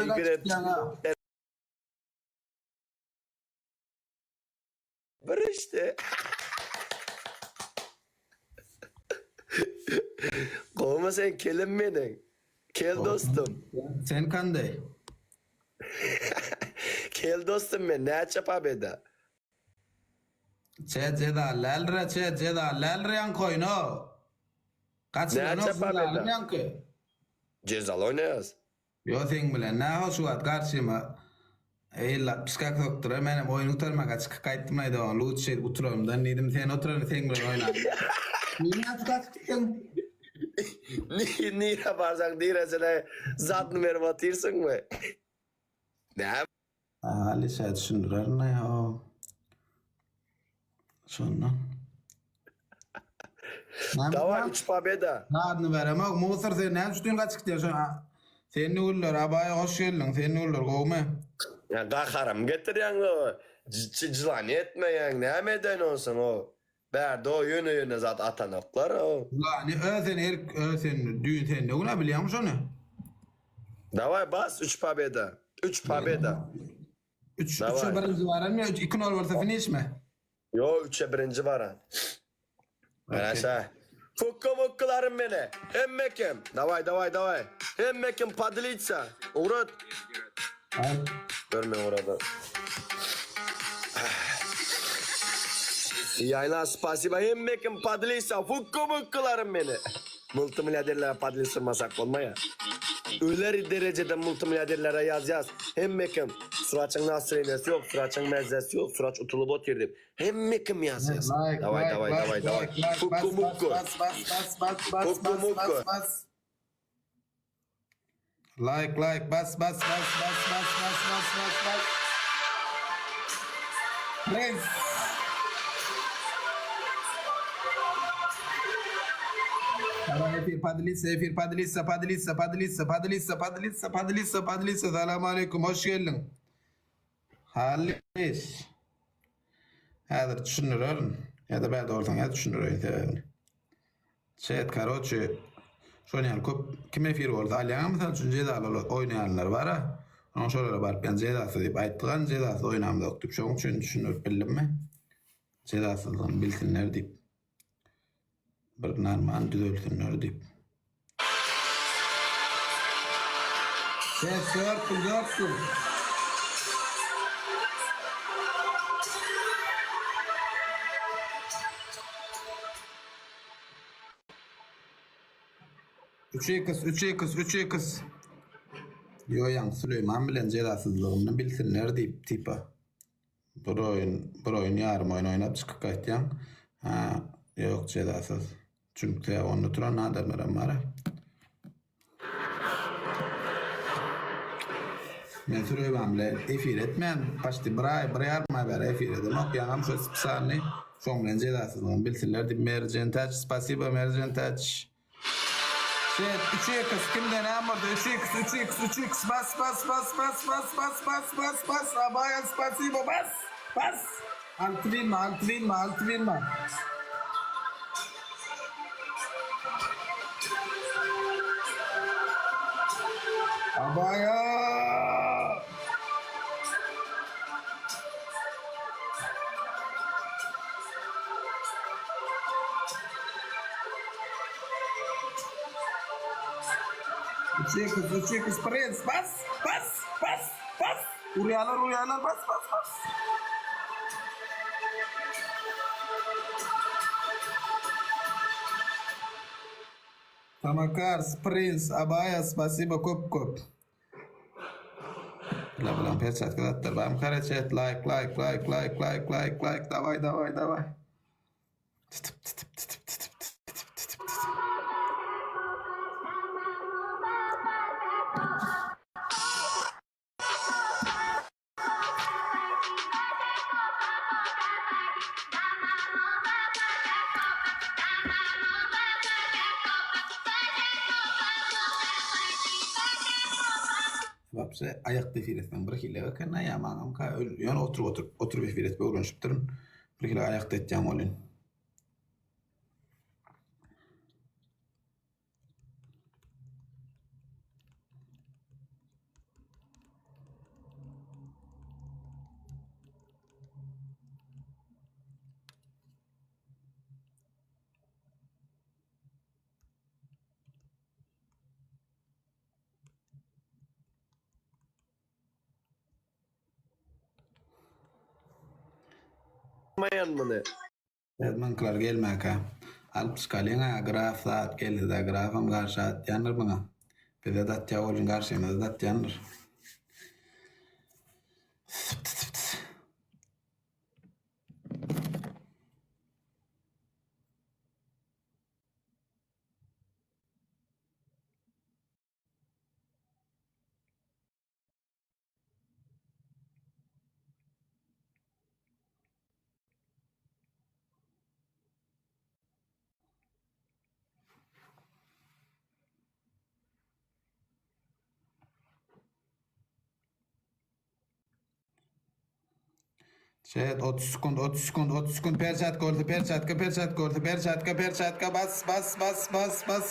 Belgirem Bir işte. Gowmy sen kelim meniň. Kel dostum. Sen kanday? Kel dostum men näçe pobeda? Çe jeza lälre çe jeza lälre ýaňky oýna. Gaçylanok Näçe pobeda? ýaňky. Jezaly oýnaýas. Ýo seň bilen näho şu wagt garşyma Ella pişkak sokdyra menem oýun gutarmaka çykyp gaýtdym aýda oňa lutşy şeýdip uturanymdan diýdim sen oturan seň bilen oýnaýyn. Nirä gaçyp gitdiň? Nirä barsaň niresine zadyny berip otyrsyňmy? Näme? Alişä düşündirerin aý-how. Şonda. Daway üç pobeda. Zadyny beremok. Musor sen näme üçin gaçyp gitýäň şo? Sen güller abaýa hoş geldiň. Sen güller gowmy? Ýa gaharym getirýäň o. Jylany etmeýäň. Näme edeýin onsoň o. Bärde o ýöne ýöne zat atanoklar o. Jylany ö sen erk ö sen düýn sende günä bilýäňmi şony? Daway bas üç pobeda. Üç pobeda. Üç üçe birinji baran ýa 2 nol bolsa finişmi? Ýo üçe birinji baran. Garaşa. Fukka mukkalarym meni. Hemme kim? Daway daway daway. Hemme kim podelitsa. Ugrat. Dur men ugradan. Ýaýla spasiba hemme kim podelitsa. Fukka mukkalarym meni. Multimilliarderlere podelitsa bolmaýar. Öler derejede multimilliarderlere ýazýas. Hemme kim? Suraçyň nastroýeniýasy ýok, Suraçyň mäzzesi ýok, Suraç utulyp otyr diýip. Hemme kim ýazýas. Daway daway daway daway. Fukku mukku. Fukku mukku. Like like bas bas bas bas bas bas bas bas bas. Prince. Salam efir podelitsa efir podelitsa podelitsa podelitsa podelitsa podelitsa podelitsa podelitsa salam aleýkum hoş geldiň. Halis. Häzir düşündirerin. Ýa-da bärde bolsaň ýa düşündireýin sebäbini. Çet karoçe şon ýaly köp kim efir bolsa alýaňa mysal üçin jezaly oýnaýanlar bara. Onuň şolara baryp ýan jezasyz diýip aýtdygan jezasyz oýnamzok diýip şoň üçin düşündirip bildimmi? Jezasyzlygyny bilsinler diýip. Bir normal düzelsinler diýip. Ses 4 4 Üç x, üç x, üç x. Ýo ýaňky Süleýman bilen jezasyzlygyny bilsinler diýip tipa. Bir oýun, bir oýun ýarym oýun oýnap çykyp gaýtýaň. Ha, ýok jezasyz. Çünki onda turan adamlaram bar. Men Süleýman bilen efir etmän, paçti bir aý, bir ýarym aý bäri efir edemok. Ýaňam şo spesialny şoň bilen jezasyzlygyny bilsinler diýip Merjen Täç, spasibo Merjen Täç. Şet, 3x kimde näme boldy? 3x, 3x, 3x bas bas bas bas bas bas bas bas bas Abaýa spasibo bas bas. Alty bilme, alty bilme, alty bilme. Abaýa! Üç x, üç x, prens, bas, bas, bas, bas. Urýarlar, urýarlar, bas, bas, bas. Samakars, Prins, Abaýa, spasibo köp köp. Bula bilen perçatka zatlar barmy kareçet like like like like like like like daway daway daway. Titip titip titip titip titip titip titip. Wapşe aýakda efir etseň bir hili eken ýa maňamka ýöne oturyp oturyp oturyp efir etip öwrenişipdirin. Bir hili aýakda etýän welin. Maýan muny. Edmundlar gelmäkä. Alyp çykalyň-a, graf zat geldi-dä, grafam garşy atýandyr muňa. Bize-de atýa welin garşymyza-da atýandyr. Chat 30 sekund 30 sekund 30 sekund perçatka bolsa perçatka perçatka bolsa perçatka perçatka bas bas bas bas bas.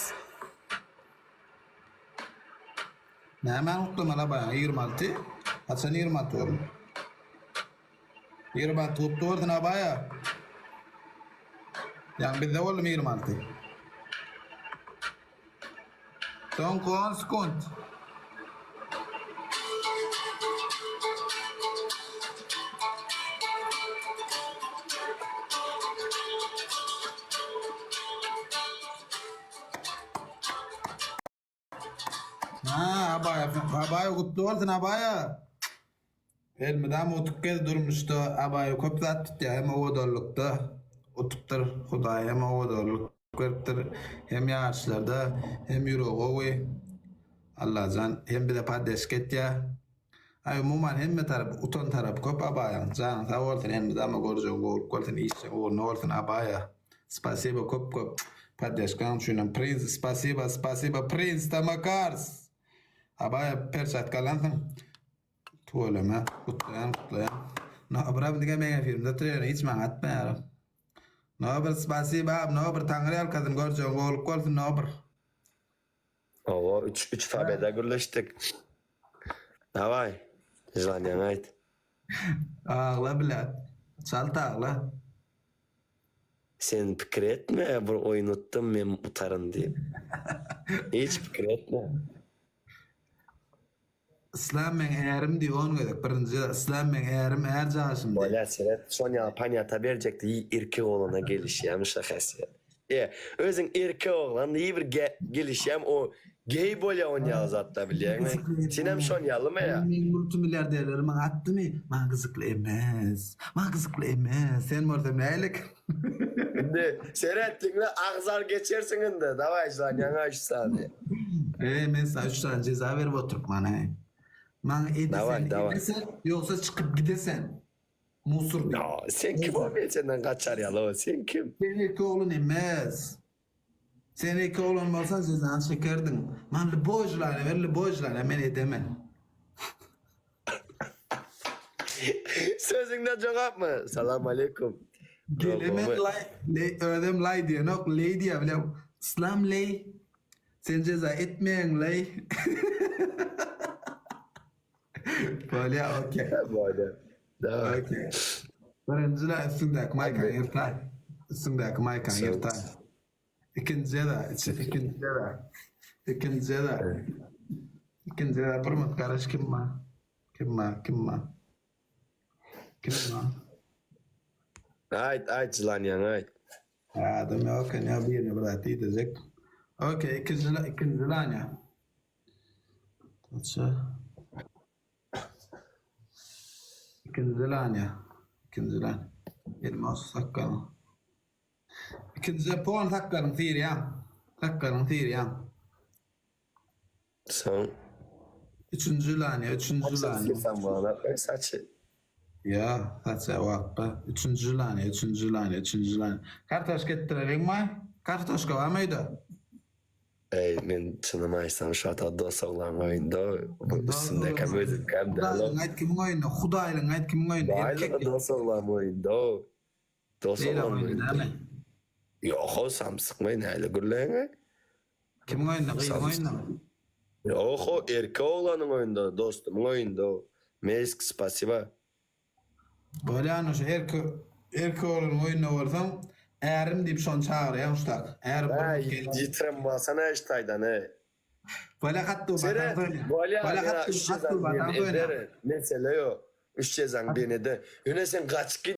Nämäni gutlamaly abaýaň 26? Haçan 26 boldy? 26 gutly bolsun abaýa. Ýaňy bizde boldumy 26? Soňky 10 sekund. Ha, Abaýa, Abaýa gutly bolsun Abaýa. Elmydama utup gez durmuşda Abaýa köp zat tutýar hem owadanlykda utupdyr Hudaý hem owadanlyk beripdir hem ýaryşlarda hem ýüregi gowy Allajan hem bize poddeşka etýär. Aý umuman hemme tarapy utan tarapy köp Abaýaň janyň sag bolsun elmydama görjegiň gowulyk bolsun işjeň ugruna bolsun Abaýa. Spasibo köp köp poddeşkaň üçinem Prince spasibo spasibo Prince Tamakars Abaýa perçatka alansyň tüweleme gutlaýan gutlaýan Nobram diňe meň efirimde oturýar hiç maňa atmaýar Nobr spasibo Nobr taňry ýalkasyn görjegiň gowulyk bolsun Nobr. Hawa üç üç pobeda gürleşdik. Daway želaniýaňy aýt. Agla bilat. Çalt agla. Sen pikir etme bir oýun utdum men utaryn diýip. Hiç pikir etme. Yslam meň ärim diý on gezek birinji yslam meň ärim är jaşym diý. Bolýa seret şonýaly panýata berjekdi i erkek oglana gelişýämi şo häsiýet. E özüň erkek oglan i bir gelişýämi o geý bolýa onýaly zatda bilýäňmi. Senem şonýalymy ýa. Meň multimilliarderleri maňa atdymy maňa gyzykly emes maňa gyzykly emes sen bolsa nälik. Indi seret diňle agzar geçersiň indi daway žlanýaňa üç sany. Eý men saňa üç sany jeza berip oturypman eý. Maňa edesen edesen ýogsa çykyp gidesen. Musur diýip. No sen kim o men senden gaçar ýaly sen kim. Sen erkek oglan emes. Sen erkek oglan bolsaň jezany çekerdiň. Maňa lýuboý želaniýa ber lýuboý želaniýa men edemen. Sözüňden jogapmy? Salam aleýkum. Gelemen laý, leý, özem laý diýenok, leý diýýär bileň. Yslam leý. Sen jeza etmeýäň leý. Bolýa, okey. Bolýa. Daway. Okey. Birinji laý üstüňdäki maýkany ýyrtaý. Üstüňdäki maýkany ýyrtaý. Ikinji jeza, ikinji jeza. Ikinji jeza. Ikinji jeza bir minut garaş kim bar? Kim bar? Kim bar? Kim bar? Aýt, aýt želaniýaňy aýt. Adam ýok eken ýa birine bir zat diýdirjek. Okey, ikinji ikinji želaniýa. Aça. Ikinji želaniýa. Ikinji želaniýa. Elime olsa sakgalyň. Ikinji pon sakgalyň syrýaň. Sakgalyň syrýaň. Soň. Üçünji laniýa, üçünji laniýa. Syrsaň bolanok saçy. Ýa, saça wagtda. Üçünji laniýa, üçünji laniýa, üçünji laniýa. Kartoşka etdireliňmi? Kartoşka barmy öýde? Eý, men çynymy aýtsam şu wagt dos oglan oýunda bu üstündäkem özümkäm däl. Hudaýlygyňy aýt kimiň oýunda? Hudaýlygyňy aýt kimiň oýunda? Hudaýlygy dos oglan oýunda. Dos Beýle oglan oýunda oýunda. dämi? Ýok-ow samsykmy näle gürleýäň-eý? Kimiň oýunda? Gyzyň oýundamy? Ýok-ow erkek oglanyň oýunda dostumyň oýunda. Meýsk spasiba. Bolýan şu erkek erkek oglanyň oýunda bolsaň ärim diýip şony çagyrýaň şu tak. Ärim bir Äý gelýär. ýitirem bolsana şu taýdan-eý. Bolýa hatda batan Seret söýle. bolýa Bolýa ýa hatda üç hatda jezaň batan ben söýle. ederin mesele ýok. Üç jezaň ben eder. Ýöne sen gaçyp git.